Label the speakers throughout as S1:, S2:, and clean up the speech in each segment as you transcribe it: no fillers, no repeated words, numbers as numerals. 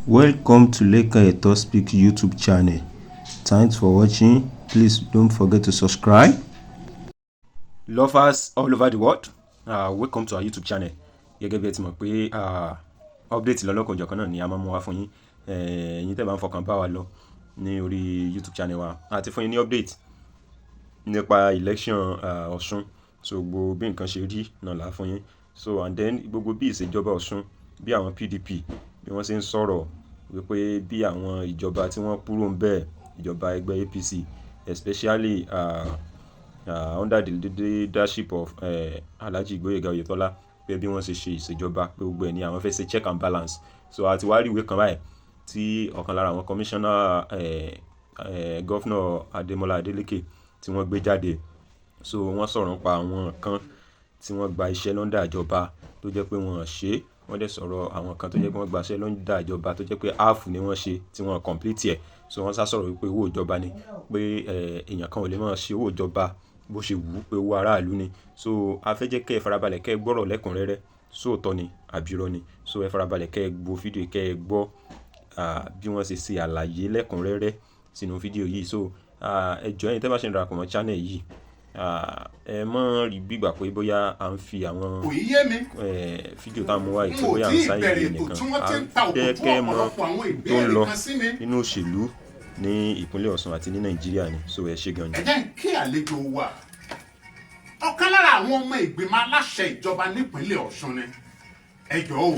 S1: Welcome to Lekan Eto Speak YouTube channel. Thanks for watching. Please don't forget to subscribe. Lovers all over the world, welcome to our YouTube channel. Gẹ́gẹ́ bí ẹ ti mọ̀ pé update lọ́lọ́kan-ò-jọ̀kan náà ni a máa mú wá fún yín. Ẹ̀yin tẹ́ bá ń fọkàn bá wa lọ ní orí YouTube channel wa, a ti fún yín ní update nípa election Ọ̀ṣun. So gbogbo bí nǹkan ṣe rí náà là á fún yín. So and then gbogbo bí ìṣèjọba Ọ̀ṣun, bí àwọn PDP bí wọ́n ṣe ń sọ̀rọ̀ wípé bí àwọn ìjọba tí wọ́n kúrò ń bẹ̀, ìjọba ẹgbẹ́ APC, especially under the leadership of Alhaji Gboyega Oyetola, pé bí wọ́n ṣe ṣe ìṣèjọba, pé gbogbo ẹ̀ ní àwọn fẹ́ ṣe check and balance. So a ti wá rí ìwé kan báyìí tí ọ̀kan lára àwọn commissioner, Governor Ademola Adeleke, tí wọ́n gbé jáde. So wọ́n sọ̀rọ̀ nípa àwọn kan tí wọ́n gba iṣẹ́ l'under ìjọba tó jẹ́ pé wọ́n ṣe. Wọ́n dẹ̀ sọ̀rọ̀ àwọn kan tó jẹ́ pé wọ́n gba iṣẹ́ l'under ìjọba tó jẹ́ pé half ni wọ́n ṣe tí wọ́n complete ẹ̀. So wọ́n sá sọ̀rọ̀ wípé owó ìjọba ni, pé èèyàn kan ò lè máa ṣe owó ìjọba bó ṣe wù ú, pé owó aráàlú ni. So a fẹ́ jẹ́ kí ẹ farabalẹ̀ kẹ́ ẹ gbọ́rọ̀ lẹ́kùnrẹ́rẹ́, sóòótọ́ ni àbí irọ́ ni. So ẹ farabalẹ̀ kẹ́ ẹ gbọ́ fídíò, kẹ́ ẹ gbọ́ bí wọ́n ṣe ṣe àlàyé lẹ́kùnrẹ́rẹ́ sínú fídíò yìí. So ẹ jọ̀ọ́, ẹ̀yin tẹ́ bá ṣe ń darapọ̀ mọ́ channel yìí, ẹ má rí bí ìgbà pé bóyá à ń fi àwọn
S2: Kò yé mi.
S1: fídíò tá a mú wá yìí
S2: N
S1: pé
S2: ò
S1: bóyá à
S2: tí
S1: ń
S2: ì
S1: sáyé
S2: bẹ̀rẹ̀ ètò
S1: nìkan.
S2: tí wọ́n
S1: À
S2: ti
S1: ń
S2: ń ta
S1: jẹ́
S2: òkùtù
S1: kẹ́ ẹ mọ
S2: ọ̀pọ̀lọpọ̀ àwọn
S1: tó ń
S2: ìbéèrè
S1: lọ
S2: kan sí mi.
S1: nínú òṣèlú ní ìpínlẹ̀ Ọ̀ṣun àti ní Nàìjíríà ni. So ẹ ṣé gan ni.
S2: Ẹ jẹ́ n kí àlejò wa. Ọ̀kan lára àwọn ọmọ ìgbìmọ̀ aláṣẹ ìjọba nípínlẹ̀ Ọ̀ṣun ni. Ẹ jọ̀ọ́ o,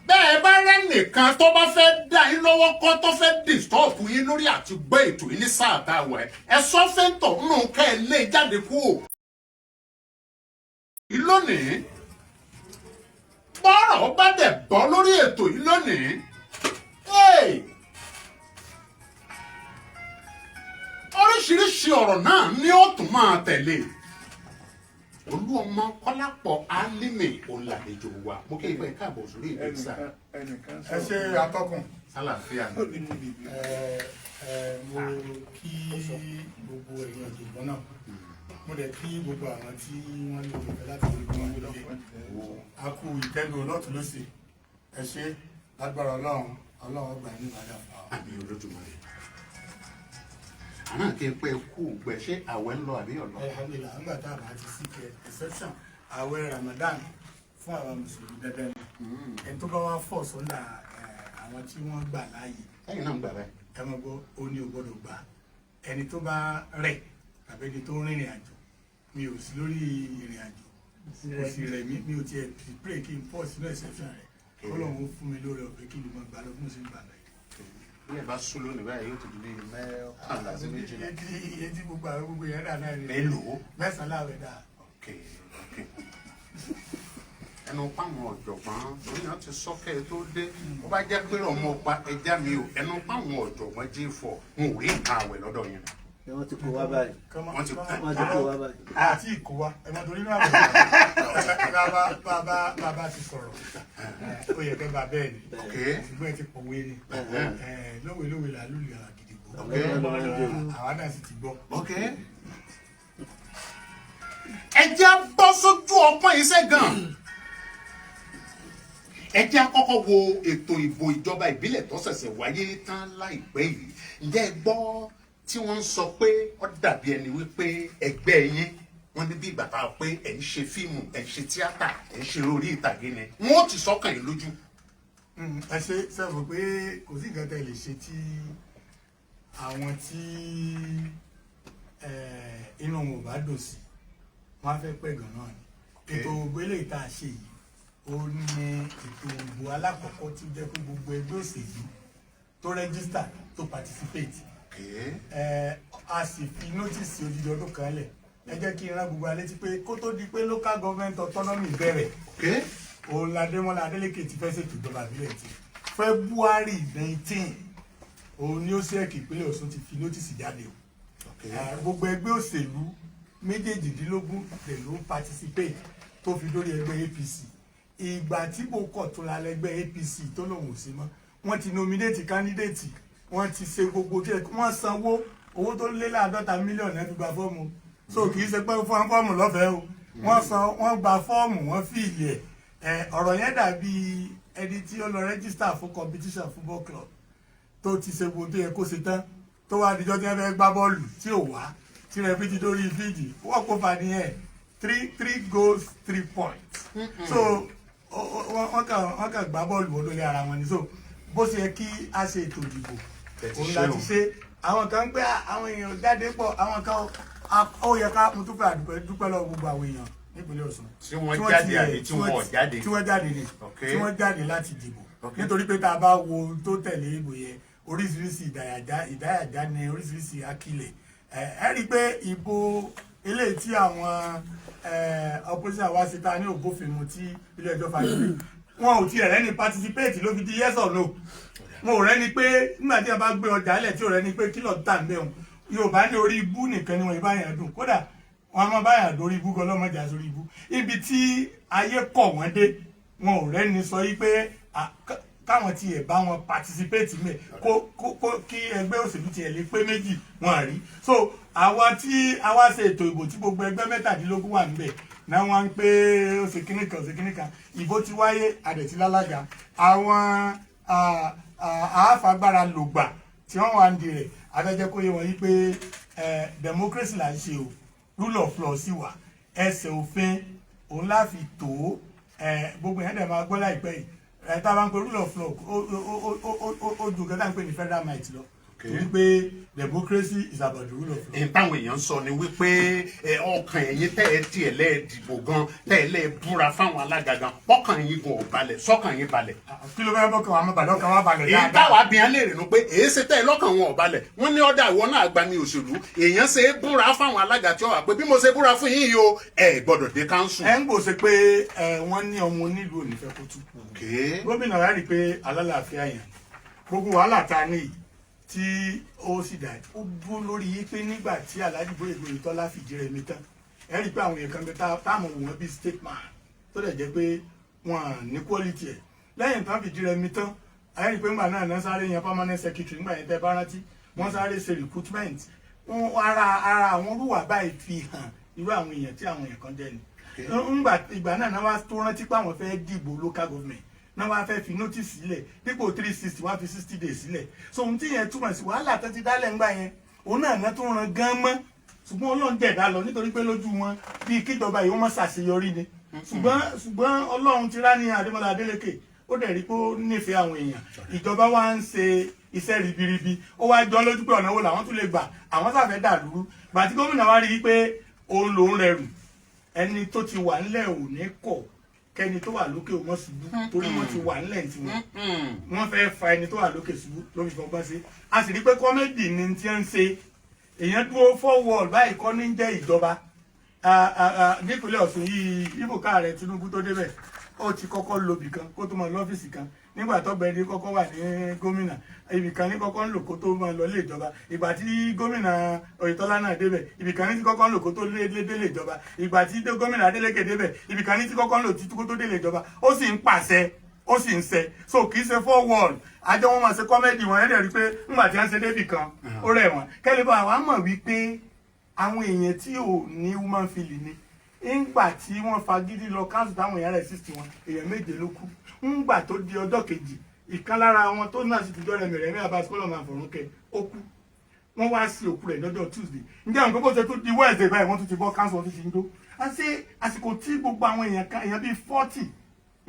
S2: bẹ́ẹ̀ bá rẹ́nìkan tó bá fẹ́ dá yín lọ́wọ́ kọ́, tó fẹ́ disturb yín lórí àti gbọ́ ètò yìí ní sáà tá a wà, ẹ sọ fẹ́ntọ̀ nù kẹ́ ẹ lé jáde kú o lónìí. Bọ́rọ̀ bá dẹ̀ bọ́ lórí ètò yìí lónìí, hey! Oríṣiríṣi ọ̀rọ̀ náà ni ó tún máa tẹ̀lé. Olú ọmọ Kọ́lápọ̀ Álímì òǹlàlejò wa. Mo kí ibẹ̀ káàbọ̀ sórí ìgbésà.
S3: Ẹnìkan
S4: Ẹ ṣe, atọ́kùn.
S2: Sálàáfíà ni?
S4: Ẹ ẹ, mo kí gbogbo ẹ̀yin ọ̀jọ̀gbọ́n náà, mo dẹ̀ kí gbogbo àwọn tí wọ́n ní òfin láti rí wọn lóde. A kú ìtẹ́lu ọlọ́tún lọ́sẹ̀. Ẹ ṣe, lágbára Ọlọ́run, Ọlọ́run ọgbà ní ìbàdàn fún wa.
S2: Àmín Olódùmarè. Àná kí n pẹ́ kú gbẹ, ṣé àwẹ̀ ń lọ àbí ọ̀lọ́?
S4: Alhamdulillahi, nígbà tá a bá ti sí kẹ exception, àwẹ̀ Ramadan fún àwọn mùsùlùmí dandan ni. Ẹni tó bá wá fọ̀ sọ́ndà àwọn tí wọ́n gbà láàyè.
S2: Lẹ́yìn náà ń gbà báyìí.
S4: Ẹ mọ̀ gbọ́, ó ní o gbọ́dọ̀ gbà. Ẹni tó bá rẹ̀ tàbí ẹni tó rìnrìn àjò. Mi ò sí lórí ìrìn àjò, kò sì rẹ̀ mí. Mi ò tiẹ̀ pray kí n pọ̀ sínú exception rẹ̀. Ọlọ́run ó fún mi lórí ọ̀fẹ́ kí n lè máa gbà lọ fún sí gbà lọ.
S2: Bí ẹ bá sún lónìí báyìí, yóò ti di bíi 11 sí 12.
S4: Etí etí gbogbo àwọn gbogbo yẹn dà náà ni.
S2: Mélòó?
S4: 9 láwẹ̀ dà.
S2: Ok, ẹnu páwọn ọ̀jọ̀gbọ́n lórí náà ti sọ́kẹ́ tó dé. Ó bá jẹ́ pé ọmọ pa ẹja mi o, ẹnu páwọn ọ̀jọ̀gbọ́n jí fọ̀, n ò rí nǹkan àwẹ̀ lọ́dọ̀ yẹn.
S5: Ni wọ́n ti kó wá báyìí.
S2: Wọ́n ti
S5: Wọ́n ti kó wá báyìí.
S4: Àti ìkó wa ẹ mọ torí náà, bàbá bàbá bàbá ti sọ̀rọ̀, ó yẹ kẹ́ bá bẹ́ẹ̀ ni. Ṣùgbọ́n ẹ ti pọ̀wé ni lówe lówe là lùlù àgìdìgbò. Àwa náà sì ti gbọ́.
S2: Ok, ẹ jẹ́ bọ́ sójú ọpọ́n iṣẹ́ gan. Ẹ jẹ́ àkọ́kọ́ wo ètò ìbò ìjọba ìbílẹ̀ tó ṣẹ̀ṣẹ̀ wáyé tán láìpẹ́ yìí. Ǹjẹ́ ẹ gbọ́ tí wọ́n ń sọ pé ó dàbí ẹni wípé ẹgbẹ́ yín, wọ́n ní bí ìgbà tá a pé ẹ̀ ń ṣe fíìmù, ẹ̀ ń ṣe tíátà, ẹ̀ ń ṣe orí ìtàgé ni, wọ́n ó ti sọ́kàn yín lójú?
S4: Ẹ ṣe sẹ́fù pé kò sí nǹkan tẹ́ lè ṣe tí àwọn tí inú wọn ò bá dùn sí, wọn á fẹ́ pẹ́ gan náà ni. Ètò ògbó eléyìí tá a ṣe yìí, ó ní ètò ògbó alákọ̀ọ́kọ́ tí ó jẹ́ pé gbogbo ẹgbẹ́ òṣèlú tó register tó participate. A sì fi notice odidi ọdún kan lẹ̀. Ẹ jẹ́ kí n rán gbogbo alẹ́ tí pé kó tó di pé local government autonomy bẹ̀rẹ̀, òun l'Adémọ́lá Adélékè ti fẹ́ ṣètò ìjọba ìbílẹ̀ ti February 19. Òun ni ó ṣẹ́ẹ̀kì ìpínlẹ̀ Ọ̀ṣun ti fi notice jáde o. Gbogbo ẹgbẹ́ òṣèlú 18 lè ló participate tó fi dórí ẹgbẹ́ APC. Ìgbà tí mo kọ̀ tó la lẹ́gbẹ́ APC tó lòun ò sí mọ́, wọ́n ti nominate candidate, wọ́n ti ṣe gbogbo tí wọ́n sanwó, owó tó lé 50 mílíọ̀nù ẹ̀ fi gba fọ́ọ̀mù. So kì í ṣe pé fún fọ́ọ̀mù lọ́fẹ̀ẹ́ o. Wọ́n san, wọ́n gba fọ́ọ̀mù, wọ́n fill ẹ̀. Ọ̀rọ̀ yẹn dàbí Ẹni tí ó lọ register fún competition football club, tó ti ṣe gbogbo tó yẹ kó ṣe tán, tó wá dijọ́ tí wọ́n fẹ́ gbá bọ́ọ̀lù tí ò wá, tí rẹ̀ fi ti dórí field, wọ́n kó fa nìyẹn, three three goals, 3 points. So wọ́n kàn gbá bọ́ọ̀lù wọ́n lórí ara wọn ni. So bó ṣe yẹ kí a ṣe ètò ìdìbò,
S2: Ẹ ti
S4: òun
S2: ṣe
S4: la
S2: o.
S4: ti ṣe. Àwọn kan ń pẹ́, àwọn èèyàn jáde pọ̀, àwọn kan ó yẹ ká mo tún fẹ́ àdúpẹ́ dúpẹ́ lọ́wọ́ gbogbo àwọn èèyàn nípínlẹ̀ Ọ̀ṣun
S2: Tí wọ́n jáde àbí tí wọ́n ò jáde?
S4: Tí wọ́n jáde ni. Tí wọ́n jáde láti dìbò, nítorí pé tá a bá wo ohun tó tẹ̀lé ìbò yẹn, oríṣiríṣi ìdáyàjá ìdáyàjá ni, oríṣiríṣi akilẹ̀. Ẹ rí i pé ìbò eléyìí tí àwọn opposition wá sí ta ní òbófinmu tí ilé ẹjọ́ fagilé, wọn ò tiẹ̀ rẹ́ni participate ló fi di yes or no. Wọn ò rẹ́ni pé nígbà tí a bá gbé ọjà lẹ̀ tí ò rẹ́ni pé kí lọ́ọ́ tà ń bẹ̀ wọn. Yorùbá ní orí ibú nìkan ni wọn ìbá yẹn dùn, kódà wọn a máa bá yàn dórí ibú gan, lọ́mọdé sórí ibú. Ibi tí ayé kọ̀ wọ́n dé, wọn ò rẹ́ni sọ yí pé káwọn tiẹ̀ bá wọn participate mẹ́ kó kí ẹgbẹ́ òṣèlú tiẹ̀ lè pé méjì wọn à rí. So àwa tí àwa ṣe ètò ìbò tí gbogbo ẹgbẹ́ 17 wà níbẹ̀ náà, wọ́n ń pé ó ṣe kíní kan, ó ṣe kíní kan. Ìbò ti wáyé, àdẹ̀tí lálága àwọn àáfàgbára lògbà tí wọ́n wà ń di rẹ̀. Afẹ́jẹ́ kó yé wọn yí pé democracy là ń ṣe o, rule of law sì wà, ẹsẹ̀ òfin òun láfi tó gbogbo yẹn dẹ̀ máa gbọ́ láìpẹ́ yìí. Tá a bá ń pe rule of law, ó ju nǹkan tá à ń pè ní federal might lọ, torí pé democracy is about the rule of law.
S2: Èyí táwọn èèyàn ń sọ ni wípé ọkàn ẹ̀yin tẹ́ ẹ tiẹ̀ lẹ́ẹ̀ dìbò gan, tẹ́ ẹ lẹ́ẹ̀ búra fáwọn alága gan, ọkàn yín gan ò balẹ̀. Sọ́kàn yín balẹ̀?
S4: Kí ló fẹ́ bọ́kàn wa mọ́ balẹ̀? Ọkàn wa balẹ̀
S2: Èyí
S4: dáadáa.
S2: táwa bí wọn léèrè nu pé èyí ṣe tẹ́ ẹ lọ́kàn wọn ò balẹ̀. Wọ́n ní ọ̀dà ìwọ náà gba mi òṣèlú, èèyàn ṣe é búra fáwọn alága tí ó wà pé bí mo ṣe búra fún yín yìí o, ẹ gbọ́dọ̀ dé council.
S4: Ẹ ń gbòòsè pé wọ́n ní ọmọ onílùú ò ní fẹ́ kó tú. Gómìnà rẹ̀ rí i pé alálàáfíà yẹn, gbogbo wàhálà tá a ní yìí tí ó sì dà, ó dúró lórí yìí pé nígbà tí Alhaji Gbóyèga Oyètọ́lá fìdí rẹmi tán, ẹ rí i pé àwọn èèyàn kan bẹ táwọn wò wọ́n bíi statesman tó dẹ̀ jẹ́ pé wọ́n ní quality ẹ̀. Lẹ́yìn tán fìdí rẹmi tán, ẹ rí i pé ńgbà náà náà sáré yan permanent secretary. Ńgbà yẹn, tẹ́ bá rántí, wọ́n sáré ṣe recruitment wọ́n. Ara àwọn rúwà báyìí fi hàn irú àwọn èèyàn tí àwọn èèyàn kan jẹ́ ni. Ńgbà ìgbà náà náà wá tó rántí pé àwọn fẹ́ dìbò local government náà, wá fẹ́ fi notice sílẹ̀ dípò 360, wá fi 60 days sílẹ̀. So ohun tí yẹn túmọ̀ sí, wàhálà tó ti dálẹ̀ ńgbà yẹn, òun náà náà tó ran gan mọ́. Ṣùgbọ́n Ọlọ́run jẹ̀dá lọ, nítorí pé lójú wọn, bíi kíjọba yìí wọ́n mọ̀ ṣàṣeyọrí ni. Ṣùgbọ́n Ọlọ́run ti rá ní Adémọ́lá Adélékè, ó dẹ̀ rí pé ó nífẹ̀ẹ́ àwọn èèyàn. Ìjọba wa ń ṣe iṣẹ́ ribiribi, ó wá jọ lójú pé ọ̀nà wo làwọn tún lè gbà, àwọn sàfẹ́ dàlúrú. Gbàtí gómìnà wa rí i pé òun lòún rẹrù, ẹni tó ti wà ńlẹ̀ ò ní kọ̀ kẹ́ni tó wà lókè ò mọ̀ ṣubú, torí wọ́n ti wà ńlẹ̀ tí wọ́n wọ́n fẹ́ fa ẹni tó wà lókè ṣubú ló fi fọgbọ́n sí. A sì rí pé comedy ni tí ń ṣe. Èèyàn dúró forward báyìí kọ́ ní jẹ́ ìjọba. Nípínlẹ̀ Ọ̀ṣun yìí, ibùká rẹ̀ Tinubu tó débẹ̀, ó ti kọ́kọ́ lobì kan kó tó mọ lọ́fíìsì kan. Nígbà tọ́gbẹ́ni kọ́kọ́ wà ní gómìnà, ibì kan ní kọ́kọ́ ń lò kó tó mọ lọ lé ìjọba. Ìgbà tí gómìnà Oyètọ́lá náà débẹ̀, ibì kan ní tí kọ́kọ́ ń lò kó tó délé ìjọba. Ìgbà tí gómìnà Adeleke débẹ̀, ibì kan ní tí kọ́kọ́ ń lò títí kó tó délé ìjọba. Ó sì ń pàṣẹ, ó sì ń ṣe. So kì í ṣe forward àjọ wọn máa ṣe comedy wọn. Ẹ̀rẹ̀ rí i pé ńgbà tí wọ́n ṣe débì kan, ó rẹ̀ wọ́n kẹ́lẹ́ bá wa mọ̀ wípé àwọn èèyàn tí ò ní human feeling ni. Ńgbà tí wọ́n fagídí lọ council, táwọn èèyàn rẹ̀ sí wọn, èèyàn méje ló kú. Ńgbà tó di ọjọ́ kejì, ìkan lára wọn tó náà sì ti jọ́ rẹ̀ Rẹ̀mí Abbas, kọ́lọ̀ máa fọ̀rún kẹ́, ó kú. Wọ́n wá sí òkú rẹ̀ lọ́jọ́ Tuesday. Ǹjẹ́ àwọn gbogbo ṣe tó di Wednesday báyìí, wọ́n tún ti bọ́ council, wọ́n tún ti ń jó. Àti àsìkò tí gbogbo àwọn èèyàn kan, èèyàn bíi 40,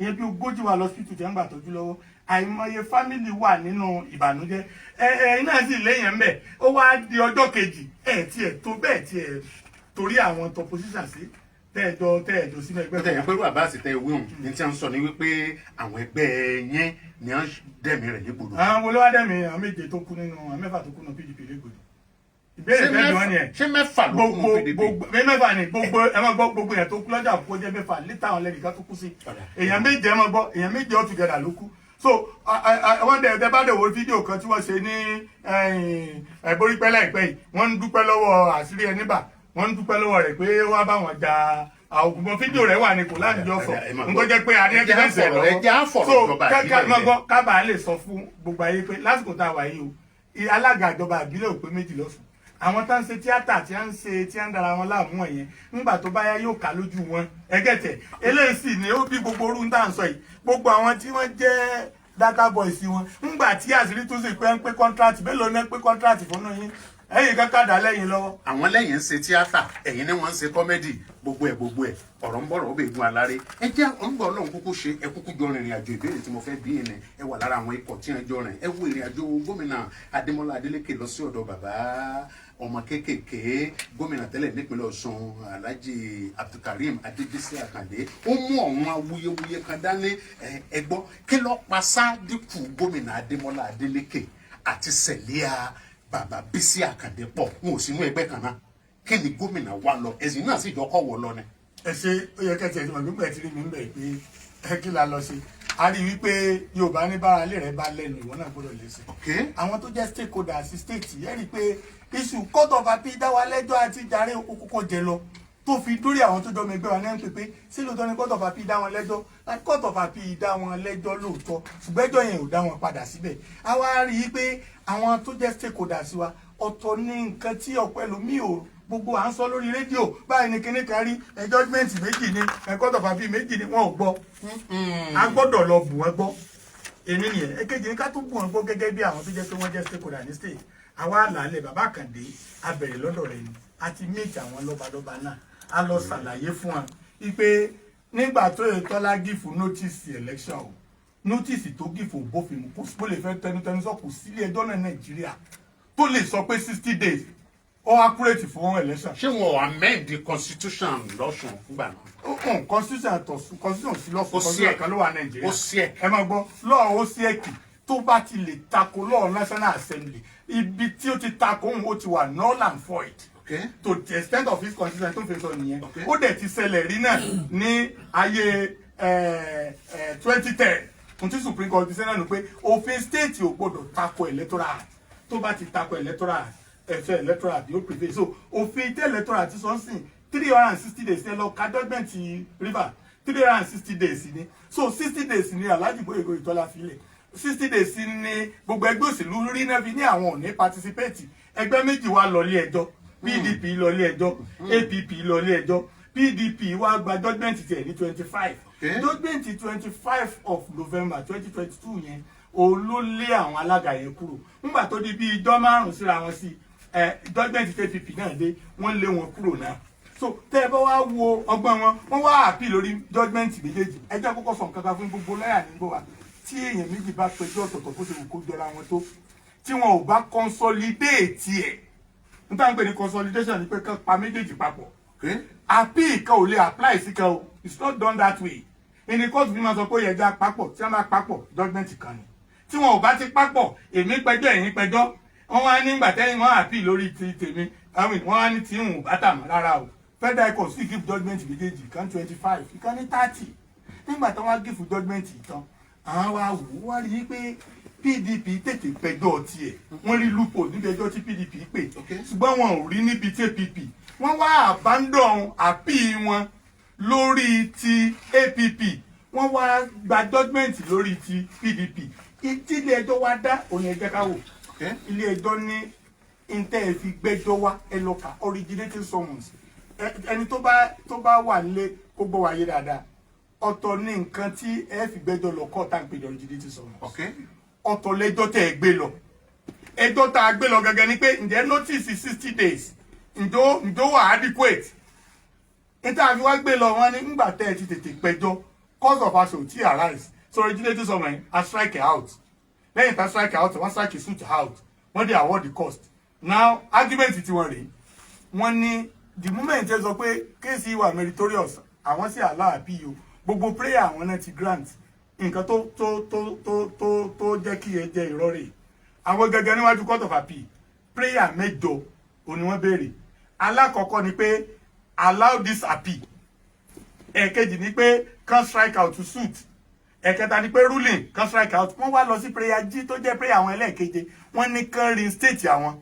S4: èèyàn bíi 40 wà lọ́sibítù tí wọ́n gbà tọ́jú lọ́wọ́, àìmọye family wà nínú ìbànújẹ́. Ẹ ẹ iná sì léèyàn mbẹ. Ó wá di ọjọ́ kejì, ẹ tiẹ̀ tó bẹ́ẹ̀ tiẹ̀ torí àwọn opposition sí tẹ́ẹ̀jọ sínú ẹgbẹ́.
S2: Tẹ̀yìn pẹ̀lú Abbas tẹ ìwé òun ní tí wọ́n sọ ní wípé àwọn ẹgbẹ́ yẹn ni wọ́n dẹ̀mí rẹ̀ légbodò.
S4: Àwọn wo ló wá dẹ̀mí àwọn méje tó kú nínú àwọn mẹ́fà tó kú nínú PDP légbodò? Ìbéèrè fẹ́ bí wọ́n ní ẹ̀.
S2: Ṣé mẹ́fà ló kú nínú PDP?
S4: Gbogbo mẹ́fà ni gbogbo. Ẹ máa gbọ́, gbogbo yẹn tó kú lọ́jà kó jẹ́ mẹ́fà létà, àwọn lẹ́nìkan tó kú sí èèyàn méje. Ẹ máa gbọ́, èèyàn méje all together ló kú. So wọ́n dẹ̀ ẹ bá dẹ̀ wo fídíò kan tí wọ́n ṣe ní Borípẹ́ láìpẹ́ yìí, wọ́n ń dúpẹ́ lọ́wọ́ àṣírí ẹni bà, wọ́n ń dúpẹ́ lọ́wọ́ rẹ̀ pé wọ́n bá wọn ja ògùnbọn. Fídíò rẹ̀ wà ní kò láti jọ sọ nǹkan jẹ́ pé a ní evidence ẹ̀ lọ́wọ́. So kábàá lè sọ fún gbogbo ayé pé lásìkò tá a wà yìí o, alága ìjọba ìbílẹ̀ ò pé méjì lọ́sùn. Àwọn tá ń ṣe tíátà, tí à ń ṣe, tí à ń dara wọn láàmú ẹ̀yẹn, ńgbà tó bá yá yóò ká lójú wọn. Ẹgẹ́tẹ̀ eléyìí sì ni ó bí gbogbo orú ń tà ń sọ yìí. Gbogbo àwọn tí wọ́n jẹ́ data boys wọn, ńgbà tí àṣírí tún sì pé ń pé contract mélòó ní pé contract fún yín, ẹ̀yìn kankan dà lẹ́yìn lọ́wọ́.
S2: Àwọn lẹ́yìn ń ṣe tíátà, ẹ̀yin ni wọ́n ń ṣe comedy, gbogbo ẹ̀ gbogbo ẹ̀, ọ̀rọ̀ ń bọ̀rọ̀ ó bẹ̀ gun aláré. Ẹ jẹ́ ọ̀ngbọ̀n Ọlọ́run kúkú ṣe, ẹ kúkú jọ rìnrìn àjò. Ìbéèrè tí mo fẹ́ bí yín ni, ẹ wà lára àwọn ikọ̀ tí wọ́n jọ rìn. Ẹ wo ìrìn àjò gómìnà Adémọ́lá Adélékè lọ sí ọ̀dọ̀ bàbá ọmọ kéékèèké, gómìnà tẹ́lẹ̀ nípínlẹ̀ Ọ̀ṣun, Alhaji Abdulkareem Adébísí Àkàndé. Ó mú àwọn awuyewuye kan dání. Ẹ gbọ́, kí ló pa Sádíkù gómìnà Adémọ́lá Adélékè àti Sẹ̀líà bàbá Bísí Àkàndé pọ̀? Wọn ò sínú ẹgbẹ́ kan náà. Kí ni gómìnà wa lọ? Ẹ̀sìn náà sì jọ kọ́ wọ lọ ni.
S4: Ẹ ṣe, ó yẹ kẹsì ẹtì mọ̀ gbígbà tí rí mi ń bẹ̀ pé ẹ kí la lọ sí. A rí i wípé Yorùbá ní bára lè rẹ bá lẹ́nu, ìwọ náà gbọ́dọ̀ lè ṣe. Àwọn tó jẹ́ stakeholders sí state yẹ rí i pé issue court of appeal dá wa lẹ́jọ́ àti jàre okòkò jẹ lọ, tó fi dórí àwọn tó jọmọ ẹgbẹ́ wa ní ń pè pé sí lóòótọ́ ni court of appeal dá wọn lẹ́jọ́. Láti court of appeal dá wọn lẹ́jọ́ lóòótọ́, ṣùgbọ́n ẹjọ́ yẹn ò dá wọn padà síbẹ̀. A wá rí i pé àwọn tó jẹ́ stakeholders wa, ọ̀tọ̀ ní nǹkan tí ọ̀pọ̀ ẹlòmíì ò gbogbo à ń sọ lórí rédíò báyìí ní kinní kan rí ẹ, judgement méjì ní ẹ, court of appeal méjì ní, wọn ò gbọ́. A gbọ́dọ̀ lọ bù wọ́n gbọ́. Èmi nìyẹn. Èkejì ní ká tó bù wọ́n gbọ́ gẹ́gẹ́ bí àwọn tó jẹ́ pé wọ́n jẹ́ stakeholder ní state. Àwa àlàálẹ̀ bàbá Àkàndé, a bẹ̀rẹ̀ lọ́dọ̀ rẹ̀ ni a ti meet àwọn lọ́balọ́ba náà. A lọ ṣàlàyé fún wa wípé nígbà tó yẹ Tọ́lá give notice election o, notice tó give ò bófin mu. Kò sí bó lè fẹ́ tẹnutẹnu sọ, kò sílé ẹjọ́ náà Nàìjíríà tó lè sọ pé 60 days ó accurate fún election.
S2: Ṣé wọn ò amend the constitution lọ́sùn fúngbà náà?
S4: Ohun constitution àtọ̀sùn, constitution sí lọ́sùn.
S2: Ó sí
S4: Constitution
S2: ẹ̀.
S4: kan ló wà Nàìjíríà.
S2: Ó sí ẹ̀.
S4: Ẹ máa gbọ́, law ó sí ẹ̀kì tó bá ti lè tako law National Assembly, ibi tí ó ti tako òun, ó ti wà null and void to the extent of his constitution tó fi sọ nìyẹn. Ó dẹ̀ ti ṣẹlẹ̀ rí náà ní ayé 2010. Ohun tí Supreme Court ti ṣe náà nù pé òfin state ò gbọdọ̀ tako electoral act. Tó bá ti tako electoral act, ẹ̀fẹ̀ electoral act yóò prevail. So òfin tí electoral act sọ ń sìn, 360 days ẹ lọ ka judgement river, 360 days ni. So 60 days ni Alhaji Gboyega Oyetola filẹ̀, 60 days ni gbogbo ẹgbẹ́ òṣèlú rí náà fi ní àwọn ò ní participate. Ẹgbẹ́ méjì wá lọ ilé ẹjọ́, PDP lọ ilé ẹjọ́, APP lọ ilé ẹjọ́. PDP wá gba judgement tiẹ̀ ní 25. Judgement 25 of November 2022 yẹn, òun ló lé àwọn alága yẹn kúrò. Nígbà tó di bíi ijọ́ márùn-ún síra wọn sí ẹ, judgement APP náà dé, wọ́n lé wọn kúrò náà. So tẹ́ ẹ bá wá wo ọgbọ́n wọn, wọ́n wá appeal lórí judgement méjèèjì. Ẹ jẹ́ kọ́kọ́ sọ nǹkan kan fún gbogbo lọ́yà nígbò wa: tí èèyàn méjì bá pẹjọ́ ọ̀tọ̀ọ̀tọ̀, bó ṣe wù kó jọra wọn tó, tí wọn ò bá consolidate ẹ̀, n táwọn ń pè ní consolidation ni pé kán pa méjèèjì papọ̀, appeal kan ò lè apply sí kan o. It's not done that way. Ẹni kóòtù fi máa sọ pé ó yẹ já papọ̀. Tí wọ́n bá papọ̀, judgement kan ni. Tí wọn ò bá ti papọ̀, èmi pẹjọ́, ẹ̀yin pẹjọ́, wọ́n wá nígbà tẹ́yìn wọ́n appeal lórí ti tèmi, àwọn wọ́n wá ní tí ń bá tà mọ́ rárá o. Federal Court sì give judgement méjèèjì kan 25, ìkan ní 30. Nígbà tí wọ́n wá give judgement yìí tán, àwọn wá wò ó, wá rí i pé PDP tètè pẹjọ́ tiẹ̀, wọ́n rí loophole níbi ẹjọ́ tí PDP pè, ṣùgbọ́n wọn ò rí níbi tí APP. Wọ́n wá abandon appeal wọn lórí ti APP, wọ́n wá gba judgement lórí ti PDP. Tí ilé ẹjọ́ wá dá òun, ẹ jẹ́ ká wò. Ilé ẹjọ́ ní ntẹ́ ẹ fi gbẹ́jọ́ wá, ẹ lọ kà originating summons. Ẹni tó bá wà nílé kó gbọ́ wáyé dáadáa. Ọ̀tọ̀ ní nǹkan tí ẹ fi gbẹ́jọ́ lọ kọ́ tá à ń pè ní originating summons, ọ̀tọ̀ lẹ́jọ́ tẹ́ ẹ gbé lọ. Ẹjọ́ tá a gbé lọ gẹ́gẹ́ ni pé ǹjẹ́ notice 60 days ǹjọ́ wà adequate? Níta fi wá gbé lọ, wọn ní ńgbà tẹ́ ẹ ti tètè pẹjọ́, cause of action tí arise. So originating summons, a strike out. Lẹ́yìn tá strike out, wọ́n strike suit out, wọ́n dé award the cost. Now argument tí wọ́n rèé, wọ́n ní the moment ẹ sọ pé case wà meritorious, àwọn sì allow appeal o, gbogbo prayer àwọn náà ti grant. Nǹkan tó jẹ́ kí ẹ jẹ́ irọ́ rèé. Àwọn gẹ́gẹ́ níwájú court of appeal, prayer mẹ́jọ òní wọ́n béèrè. Alákọ̀ọ́kọ́ ni pé allow this appeal. Ẹ̀kejì ni pé kan strike out to suit. Ẹ̀kẹta ni pé ruling kan strike out. Wọ́n wá lọ sí prayer G tó jẹ́ prayer àwọn ẹlẹ́ẹ̀keje, wọ́n ní kan reinstate àwọn.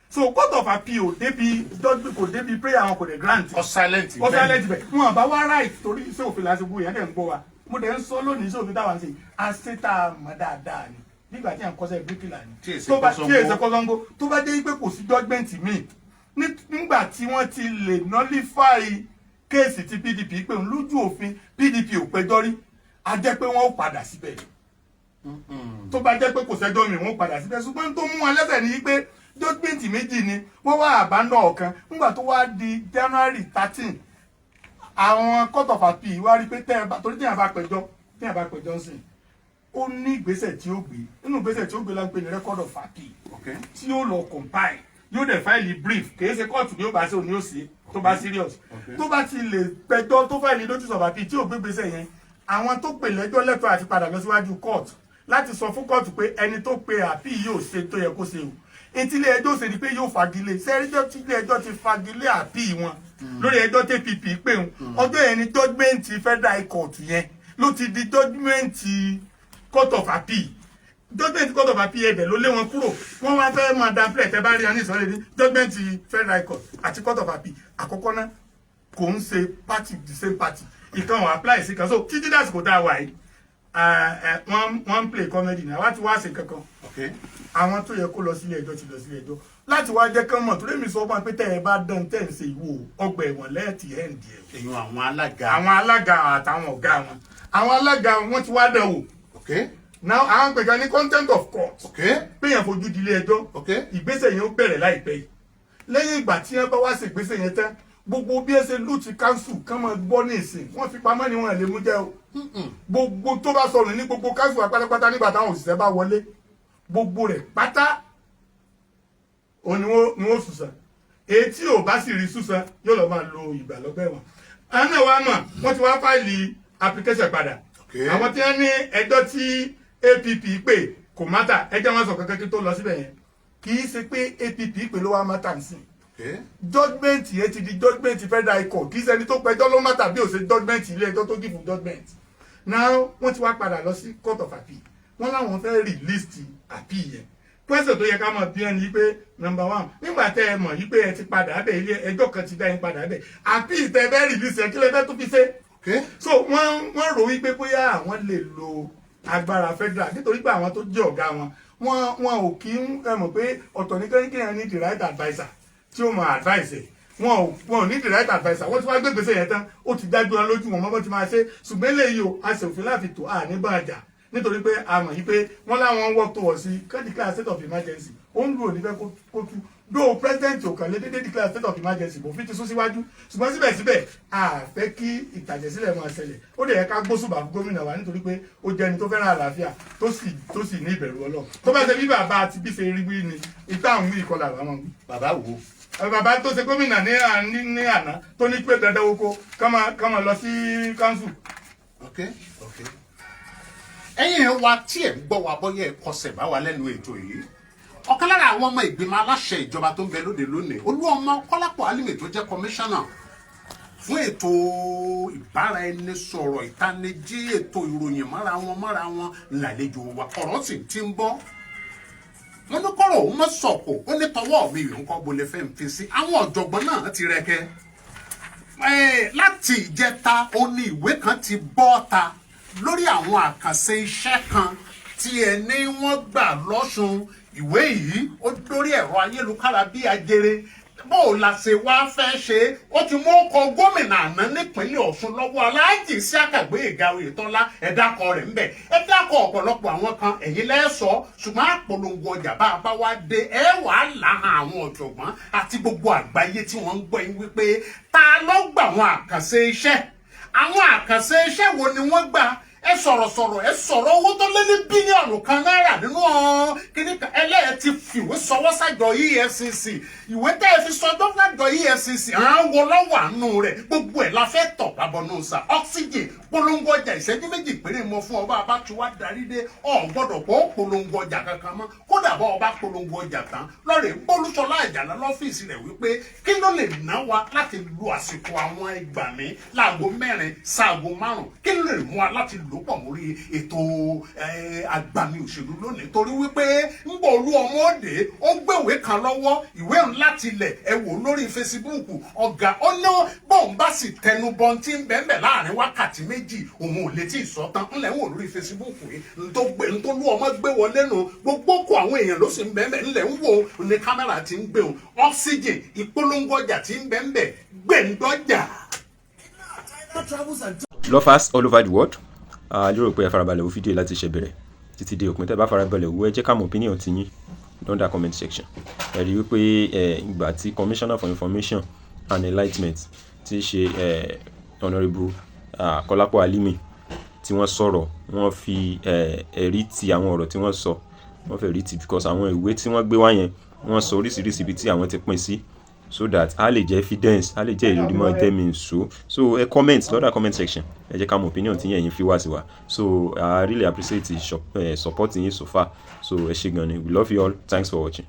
S4: So court of appeal ò débi judgement, kò débi prayer àwọn, kò dé grant.
S2: Ọ silent.
S4: Ó silent bẹ̀. Wọn bá wá right torí iṣẹ́ òfin lásìkò yẹn dẹ̀ ń gbọ́ wa. Mo dẹ̀ ń sọ lónìí, iṣẹ́ òfin táwa ń ṣe àṣetà mọ̀ dáadáa ni. Nígbà tí à ń kọ́sẹ́ bíríkìlà ni.
S2: Tí èsì
S4: Tó bá
S2: kọ́sọ́ngó.
S4: tí èsì kọ́sọ́ngó, tó bá jẹ́ pé kò sí judgement míì nígbà tí wọ́n ti lè nullify case ti PDP pé òun lójú òfin, PDP ò pẹjọ́ rí, a jẹ́ pé wọ́n ó padà síbẹ̀. Tó bá jẹ́ pé kò sẹ́jọ́ mi, wọ́n padà síbẹ̀. Ṣùgbọ́n tó mú wọn lẹ́sẹ̀ ní pé judgement méjì ni wọ́n wá àbádọ́ ọ̀kan. Nígbà tó wá di January 13, àwọn court of appeal wá rí pé tẹ́ ẹ bá torí téèyàn bá pẹjọ́ sìn, ó ní ìgbésẹ̀ tí ó gbé. Nínú ìgbésẹ̀ tí ó gbé la ń pè ní record of appeal, tí ó lọ compile, yóò dẹ̀ file brief. Kìí ṣe kóòtù ni ó bá ṣe, òní ó ṣe tó bá serious. Tó bá ti lè pẹjọ́, tó file notice of appeal, tí ò gbé gbèsè yẹn, àwọn tó pè lẹ́jọ́ lẹ́tọ̀ọ́ àti padà lọ síwájú court láti sọ fún kóòtù pé ẹni tó pe appeal yóò ṣe tó yẹ kó ṣe o. Etí ilé ẹjọ́ ṣe ni pé yóò fagilé sẹ́ríjọ́ tí ilé ẹjọ́ ti fagilé appeal wọn lórí ẹjọ́ tí APP pé ń ọjọ́ yẹn ni judgement federal high court yẹn ló ti di judgement court of appeal. Judgement court of appeal ẹbẹ̀ ló lé wọn kúrò. Wọ́n wá fẹ́ máa da plẹ̀. Tẹ́ bá rí wọn ní ìsọ̀rọ̀ ní judgement federal high court àti court of appeal àkọ́kọ́ náà kò ń ṣe party, the same party. Ìkan wọn apply sí kan. So títí dàsìkò tá a wà yìí, wọ́n ń play comedy náà. Wá ti wá ṣe kankan. Àwọn tó yẹ kó lọ sílé ẹjọ́ ti lọ sílé ẹjọ́ láti wá jẹ́ kán mọ̀, torí mi sọ fún wa pé tẹ́ ẹ bá dán tẹ́ ẹ ń ṣe ìwò ọgbà ẹ̀wọ̀n lẹ́ẹ̀tì ẹ̀ ń di ẹ̀.
S2: Èèyàn àwọn alága.
S4: Àwọn alága àtàwọn ọ̀gá wọn, àwọn alága wọn ti wá dán wò. Now àwọn pè kan ní contempt of court, péyàn fojú di ilé ẹjọ́. Ìgbésẹ̀ yẹn ó bẹ̀rẹ̀ láìpẹ́ yìí. Lẹ́yìn ìgbà tí wọ́n bá wá sí ìgbésẹ̀ yẹn tán, gbogbo bí ẹ ṣe loot council kán máa gbọ́ ní ìsìn, wọ́n fi pamọ́ ni wọ́n lè mú jẹ́ o. Gbogbo tó bá sọnù ní gbogbo council wa pátápátá nígbà táwọn òṣìṣẹ́ bá wọlé, gbogbo rẹ̀ pátá òun ni wọ́n sùsàn. Èyí tí ò bá sì rí sùsàn yóò lọ máa lo ìgbà lọ́gbà ẹ̀wọ̀n. Àwọn náà wá mọ̀, wọ́n ti wá file application padà. Àwọn tí wọ́n ní ẹjọ́ tí APP pè kò matter, ẹjọ́ wọn sọ kankan kí tó lọ síbẹ̀ yẹn. Kì í ṣe pé APP pè ló wá matter nsìn. Judgement yẹn ti di judgement federal high court. Kì í ṣẹni tó pẹjọ́ ló matter bí ó ṣe judgement ilé ẹjọ́ tó give judgement. Now wọ́n ti wá padà lọ sí court of appeal, wọ́n láwọn fẹ́ relist appeal yẹn. Question tó yẹ ká mọ̀ bí ẹni pé, number one, nígbà tẹ́ ẹ mọ̀ yí pé ẹ ti padà bẹ̀, ilé ẹjọ́ kan ti dá yín padà bẹ̀, appeal tẹ́ ẹ fẹ́ release ẹ, kí lẹ fẹ́ tó fi ṣe? So wọ́n rò wípé bóyá àwọn lè lo agbára federal, nítorí pé àwọn tó jẹ́ ọ̀gá wọn, wọn ò kí ń ẹ mọ̀ pé ọ̀tọ̀ ní kéèyàn ní the right adviser tí ó mọ advice ẹ̀. Wọn ò ní the right adviser. Wọ́n ti wá gbégbèsè yẹn tán, ó ti dájú wọn lójú wọn mọ́ bó ti máa ṣe. Ṣùgbọ́n eléyìí o, a ṣe òfin láti tò à ní bàjá, nítorí pé a mọ̀ yìí pé wọ́n láwọn work towards kán declare state of emergency. Ó ń lu òní fẹ́ kó tú dóò president ò kàn lé dédé declare state of emergency, bò fi ti sún síwájú. Ṣùgbọ́n síbẹ̀síbẹ̀, a fẹ́ kí ìtàjẹ̀sílẹ̀ máa ṣẹlẹ̀. Ó dẹ̀ yẹ ká gbósùbà fún gómìnà wa, nítorí pé ó jẹ́ ẹni tó fẹ́ràn àlàáfíà, tó sì ní ìbẹ̀rù Ọlọ́run. Tó bá ṣe bí bàbá àti bí ṣe rí wí ni ìta àwọn wí ìkọlà àwọn wí.
S2: Bàbá wo?
S4: Bàbá tó ṣe gómìnà ní àná, tó ní pé dandan oko kán máa lọ sí council.
S2: Ok, ẹ̀yin ẹ̀ wa tí ẹ̀ ń gbọ́ wa, bọ́yá ẹ̀ kọsẹ̀ bá wa lẹ́nu ètò yìí, ọ̀kan lára àwọn ọmọ ìgbìmọ̀ aláṣẹ ìjọba tó ń bẹ lóde lónìí, Olúọmọ Kọ́lápọ̀ Álímì, tó jẹ́ kọmíṣánná fún ètò ìbáraẹnisọ̀rọ̀, ìtanijí, ètò ìròyìn mọ́ra wọn làlejò wa. Ọ̀rọ̀ sì ti ń bọ́. Wọ́n ní kọ́rọ̀ òun mọ́ sọ̀kò, ó ní tọwọ́ mi yìí ń kọ́ bolẹ̀ fẹ́ ń fi sí. Àwọn ọ̀jọ̀gbọ́n náà ti rẹ́kẹ́ láti ìjẹta. Ó ní ìwé kan ti bọ́ ta lórí àwọn àkànṣe iṣẹ́ kan tí ẹni wọ́n gbà lọ́sùn. Ìwé yìí ó dórí ẹ̀rọ ayélujára bí ajere. Bó o la ṣe wá fẹ́ ṣe, ó ti mú ọkọ̀ gómìnà àná nípínlẹ̀ Ọ̀ṣun lọ́wọ́, Aláàjì Isiaka Gbóyèga Oyètọ́lá. Ẹ̀dákọ̀ rẹ̀ ńbẹ̀, ẹ̀dákọ̀ ọ̀pọ̀lọpọ̀ àwọn kan, ẹ̀yin lẹ́sọ̀. Ṣùgbọ́n àpolongo ọjà bá a bá wá dé, ẹ wàá là hàn àwọn ọ̀jọ̀gbọ́n àti gbogbo àgbáyé tí wọ́n ń gbọ́ yín wípé ta ló gbà àwọn àkànṣe iṣẹ́, àwọn àkànṣe iṣẹ́ wo ni wọ́n gbà. Ẹ sọ̀rọ̀ sọ̀rọ̀, ẹ sọ̀rọ̀ owó tó lé ní bílíọ̀nù 1 náírà nínú ọ̀hún kíní kan. Ẹlẹ́yẹ ti fìwé sọwọ́ sájọ EFCC. Ìwé tẹ́ ẹ fi sọjọ́ sájọ EFCC, àwọn wo lọ́wọ́ àánú rẹ̀? Gbogbo ẹ̀ la fẹ́ tọ̀ bábọ̀nù sà oxygen. Polongo ọjà ìṣẹ́jú 2 péré mọ́ fún ọba abátiwá darí dé. Ọ̀ gbọ́dọ̀ pọ̀ polongo ọjà kankan mọ́. Kódà bọ́ ọba polongo ọjà tán, lọ́rẹ̀ Bólúṣọlá Àjàlá lọ́fíìsì rẹ̀ wípé kí ló lè ná wa láti lu àsìkò àwọn ẹgbàmí láago 4 sáago 5, kí ló lè mú wa láti lò. pọ̀ mórí ètò agbami òṣèlú lónìí, torí wípé ń bọ̀ olú ọmọ òde, ó gbéwèé kan lọ́wọ́, ìwé ńlá tilẹ̀. Ẹ wò lórí Facebook, ọ̀gá ó ná bóun bá sì tẹnu bọ́n tí ń bẹ́ẹ̀ láàrin wákàtí 2, òun ò lè tí ì sọ tán. Ńlẹ̀ ń wò lórí Facebook yìí, ntó lú ọmọ gbé wọlé nu, gbogbo kó àwọn èèyàn ló sì ń bẹ́ẹ̀ ńlẹ̀ ń wò ní kámẹ́rà tí ń gbé òun, oxygen ìpolongo ọjà tí ń bẹ́ẹ̀ gbẹ̀ǹdọ́jà.
S1: Lovers all over the world, a lérò pé ẹ farabalẹ̀ wo fídíò láti ṣe bẹ̀rẹ̀ títí dé òpin. Tẹ́ bá farabalẹ̀ wo, ẹ jẹ́ ká mọ̀ opinion ti yín under comment section. Ẹ rí i wípé ìgbà tí Commissioner for Information and Enlightenment, tí í ṣe Honourable Kọ́lápọ̀ Alimi, tí wọ́n sọ̀rọ̀, wọ́n fi ẹ̀rí ti àwọn ọ̀rọ̀ tí wọ́n sọ. Wọ́n fẹ́ rí ti because àwọn ìwé tí wọ́n gbé wá yẹn, wọ́n sọ oríṣiríṣi ibi tí àwọn ti pín sí, so that a lè jẹ́ evidence, a lè jẹ́ ìrírí mọ́ tẹ́mi nso. So ẹ comment lọ́dà comment section, ẹ jẹ́ ká mọ̀ opinion tí ẹ̀yin fi wá sí wa. So I really appreciate the support yín so far. So ẹ ṣé gan ni. We love you all. Thanks for watching.